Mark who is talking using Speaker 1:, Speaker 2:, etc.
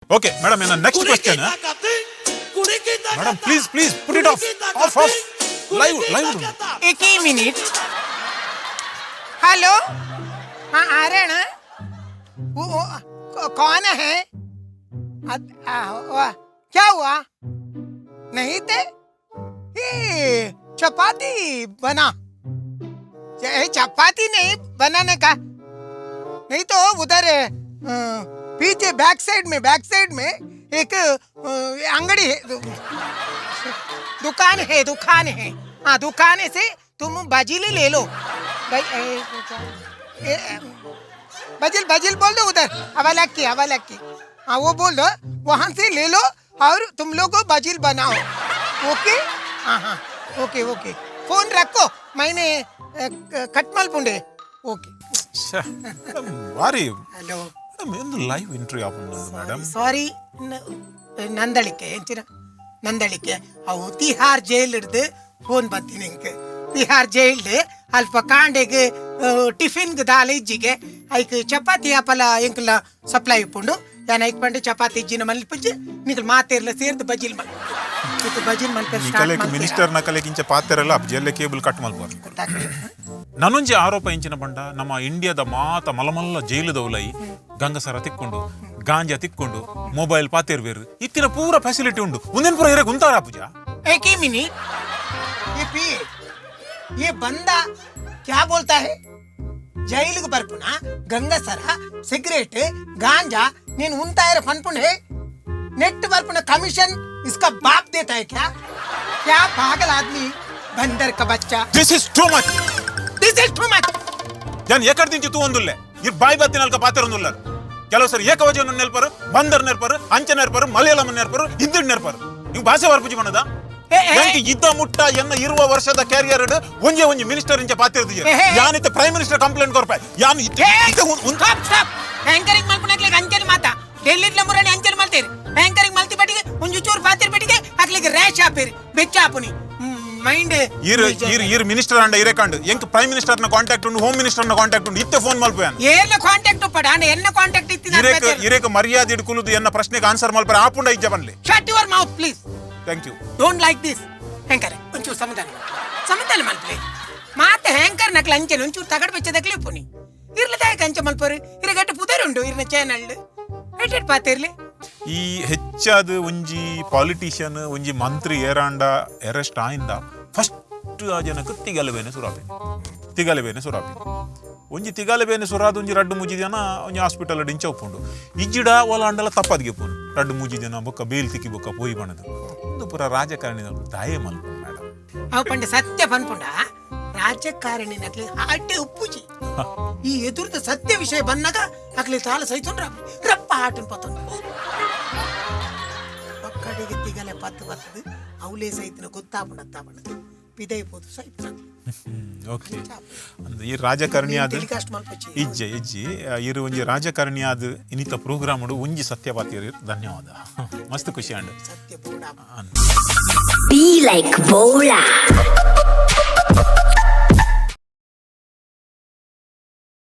Speaker 1: Okay madam, next question. Madam, please, please put it off, off, off. Live, live.
Speaker 2: एक ही minute. Hello, हाँ, ആരാണ്? वो, कौन है? क्या हुआ? नहीं थे, ये चपाती बना, ये चपाती नहीं बनाने का, नहीं तो उधर पीछे बैक साइड में, बैक साइड में एक अंगड़ी है, दुकान है, दुकान है। हाँ, दुकान से तुम बजीली ले लो भाई। ए, ए, बजिल, बजिल बोल दो उधर, हवा की, हवा की। हाँ, वो बोल दो, वहाँ से ले लो और तुम लोग को बजिल बनाओ। ओके, हाँ हाँ, okay okay, phone रखो। मैंने कटमल पुंडे। ओके।
Speaker 1: ಬಾರಿ.
Speaker 2: हेलो.
Speaker 1: ಮೇಡಮ್, ಎಂದು ಲೈವ್ ಇಂಟರ್ವ್ಯೂ ಆಪುಂಡು ಮೇಡಮ್?
Speaker 2: ಸಾರಿ, ನಂದಳಿಕೆ ಎಂಚಿನ ನಂದಳಿಕೆ. ಅವು ತಿಹಾರ್ ಜೈಲ್ ಹಿಡ್ದು ಫೋನ್ ಬರ್ತೀನಿ ಇಂಕ್. ತಿಹಾರ್ ಜೈಲ್ಡ್ ಅಲ್ಪ ಕಾಂಡೆಗ್ ಟಿಫಿನ್ಗ್ ದಾಲ ಇಜ್ಜಿಗೆ, ಐಕ್ ಚಪಾತಿ ಅಪಲ ಎಂಕ್ಲ ಸಪ್ಲೈ ಇಪ್ಪುಂಡು. ಯಾನ್ ಐಕ್ ಪಂಡೆ ಚಪಾತಿ ಇಜ್ಜಿನ ಮಲ್ಪುಜ್ಜಿ, ನಿಕಲ್ ಮಾತೇರ್ಲ ಸೇರ್ದು ಬಜಿಲ್ ಮಲ್ ಇತ್ತು, ಬಜಿಲ್ ಮಲ್ಪೆ.
Speaker 1: ನಿಕಲೆಕ್ ಮಿನಿಸ್ಟರ್ ನಕಲೆಕ್ ಇಂಚ ಪಾತೆರಲ್ಲ ಜೆಲ್ಲೆ ಕೇಬಲ್ ಕಟ್ ಮಲ್ಪುವರ್. ನನೊಂಜಿ ಆರೋಪ ಎಂಚಿನ ಪಂಡ, ನಮ್ಮ ಇಂಡಿಯಾದ ಮಾತ ಮಲಮಲ್ಲ ಜೈಲುದೌಲೈ ಗಂಗಸರ ತಿಕ್ಕೊಂಡು, ಗಾಂಜಾ ತಿಕ್ಕೊಂಡು, ಮೊಬೈಲ್ ಪಾತೇರ್ವೇರು, ಇತ್ತಿನ ಪೂರ ಫೆಸಿಲಿಟಿ ಉಂಡು. ಮುಂದಿನ ಪೂರ ಇರಕ್ ಉಂತಾರ ಪೂಜಾ.
Speaker 2: एक ही मिनट, ये पी, ये बंदा क्या बोलता है? ಜೈಲಿಗೆ ಬರ್ಪುನ ಗಂಗಸರ, ಸಿಗರೇಟ್, ಗಾಂಜಾ ನೀನು ಉಂತಾಯಿರ ಪನ್ಪುಂಡ್ ಹೇ. ನೆಟ್ ಬರ್ಪುನ कमीशन इसका बाप देता है क्या? क्या पागल आदमी, बंदर का बच्चा.
Speaker 1: This is too much.
Speaker 2: This is too much.
Speaker 1: ಜನ ಎಕಡ್ ದಿಂಚಿ ತೂವೊಂದುಲ್ಲೆ, ಇರ್ ಬಾಯಿ ಬತ್ತಿನಲ್ಕ ಪಾತೆರೊಂದುಲ್ಲರ್. ಕೆಲವು ಸರಿ ಏಕವಚನ ನೆಲ್ಪರು, ಬಂದರ್ ನೆರ್ಪರು, ಅಂಚ ನೆರ್ಪರು, ಮಲಯಾಳಂ ನೆರ್ಪರು, ಹಿಂದಿ ನೆರ್ಪರು. ನೀವು ಭಾಷೆ ವರ್ಪುಜಿ ಬಣ್ಣದ.
Speaker 2: ಏ, ಏ.
Speaker 1: ಎಂಕ್ ಇದ್ದ ಮುಟ್ಟ ಎನ್ನ ಇರುವ ವರ್ಷದ ಕ್ಯಾರಿಯರ್ ಒಂಜೆ ಒಂಜಿ ಮಿನಿಸ್ಟರ್ ಇಂಚ ಪಾತಿರ್ದಿಜೆ.
Speaker 2: ಏ, ಏ.
Speaker 1: ಯಾನಿತ್ತ prime minister complaint ಕೊರ್ಪೆ ಯಾನ್.
Speaker 2: Stop, stop. Anchoring ಮಲ್ಪುನಕ್ಲೆಗ್ ಅಂಚನೆ ಮಾತ. ಡೆಲ್ಲಿಡ್ಲ ಮುರಣಿ ಅಂಚನೆ ಮಲ್ತೇರಿ. ಆಂಕರಿಂಗ್ ಮಲ್ತಿ ಪಟ್ಟಿಗೆ ಒಂಜಿ ಚೂರು ಪಾತಿರ್ ಪಟ್ಟಿಗೆ ಅಕ್ಲಿಗೆ ರ್ಯಾಶ್ ಆಪೇರಿ, ಬೆಚ್ಚ ಆಪುನಿ ಮೈಂಡ್.
Speaker 1: ಇರ್ ಇರ್ ಇರ್ ಮಿನಿಸ್ಟರ್ ಅಂಡ ಇರೇಕಂಡ್ ಎಂಕ್ ಪ್ರೈಮ್ ಮಿನಿಸ್ಟರ್ ನ ಕಾಂಟ್ಯಾಕ್ಟ್ ಉಂಡು, ಹೋಮ್ ಮಿನಿಸ್ಟರ್ ನ ಕಾಂಟ್ಯಾಕ್ಟ್ ಉಂಡು. ಇತ್ತೆ ಫೋನ್ ಮಲ್ಪೆ ಯಾನ್.
Speaker 2: ಏರ್ನ ಕಾಂಟ್ಯಾಕ್ಟ್ ಉಪ್ಪಡ ಅಂಡ ಎನ್ನ ಕಾಂಟ್ಯಾಕ್ಟ್ ಇತ್ತಿನ.
Speaker 1: ಇರೇಕ್ ಇರೇಕ್ ಮರ್ಯಾದೆ ಇಡ್ಕುಲುದು ಎನ್ನ ಪ್ರಶ್ನೆಗೆ ಆನ್ಸರ್ ಮಲ್ಪರೆ ಆಪುಂಡ ಇಜ್ಜ ಬನ್ಲಿ.
Speaker 2: Shut your mouth, please.
Speaker 1: Thank you.
Speaker 2: Don't like this. Anchor, ಒಂಚೂರು ಸಮಾಧಾನ ಸಮಾಧಾನ ಮಲ್ಪಲೆ. ಮಾತೆ ಹ್ಯಾಂಕರ್ ನಕ್ಲ ಅಂಚನೆ ಒಂಚೂರು ತಗಡ್ ಬೆಚ್ಚದಕ್ಲೆ ಪುನಿ ಇರ್ಲ. ದಾಯಕ ಅಂಚ ಮಲ್ಪರು? ಇರಗಟ್ಟು ಪುದರ್ ಉಂಡು ಇರ್ನ ಚಾನಲ್ ಎಟ್ ಪಾತಿರ್ಲಿ.
Speaker 1: ಈ ಹೆಚ್ಚಾದ ಒಂಜಿ ಪಾಲಿಟಿಷಿಯನ್, ಒಂಜಿ ಮಂತ್ರಿ ಏರಾಂಡ ಅರೆಸ್ಟ್ ಆಯಿಂದ ಫಸ್ಟ್ ಆ ಜನಕ್ಕೆ ತಿಗಲಬೇನೆ ಸುರಾಪಿ, ತಿಗಲಬೇನೆ ಸುರಾಪಿ. ಒಂಜಿ ತಿಗಲಬೇನೆ ಸುರಾದ ಒಂಜಿ ರಡ್ಡು ಮೂಜಿ ಜನ ಒಂಜಿ ಹಾಸ್ಪಿಟಲ್ ಇಂಚ ಉಪ್ಪುಂಡು. ಇಜ್ಜಿಡ ಓಲ ಅಂಡಲ ತಪ್ಪದಿಗೆ ಪೋನು ರಡ್ಡು ಮೂಜಿ ಜನ ಬೊಕ್ಕ ಬೇಲ್ ತಿಕ್ಕಿ ಬೊಕ್ಕ ಪೋಯಿ ಬಣದು. ಒಂದು ಪೂರ ರಾಜಕಾರಣಿ ದಯೆ ಮಲ್ಪು ಮೇಡಮ್.
Speaker 2: ಅವು ಪಂಡ ಸತ್ಯ ಪನ್ಪುಂಡ, ರಾಜಕಾರಣಿ ನಕ್ಲಿ ಹಾಟೆ ಉಪ್ಪುಜಿ. ಈ ಎದುರ್ದ ಸತ್ಯ ವಿಷಯ ಬಂದಾಗ ಅಕ್ಲಿ ತಾಳ ಸೈತುಂಡ್ರ ರಪ್ಪ ಹಾಟನ್ ಪತ್ತೊಂದು ಒಕ್ಕಡಿಗೆ ತಿಗಲೆ ಪತ್ತು ಬತ್ತದು. ಅವಲೇ ಸೈತಿನ ಗೊತ್ತಾಪುಂಡ ತಾಪಣದು ಪಿದೈ ಪೋದು ಸೈತು.
Speaker 1: ಓಕೆ, ಅಂದ್ರೆ ಈ ರಾಜಕಾರಣಿ ಆದ
Speaker 2: ಟೆಲಿಕಾಸ್ಟ್ ಮಲ್ಪಚ್ಚಿ.
Speaker 1: ಇಜ್ಜೆ ಇಜ್ಜಿ, ಇರು ಒಂಜಿ ರಾಜಕಾರಣಿ ಆದ ಇನ್ನಿತ ಪ್ರೋಗ್ರಾಮ್ ಒಂಜಿ ಸತ್ಯವಾತಿಯರು. ಧನ್ಯವಾದ, ಮಸ್ತ್ ಖುಷಿ ಅಂಡ್.
Speaker 2: ಸತ್ಯ ಬೋಡ.
Speaker 3: Be like Bola.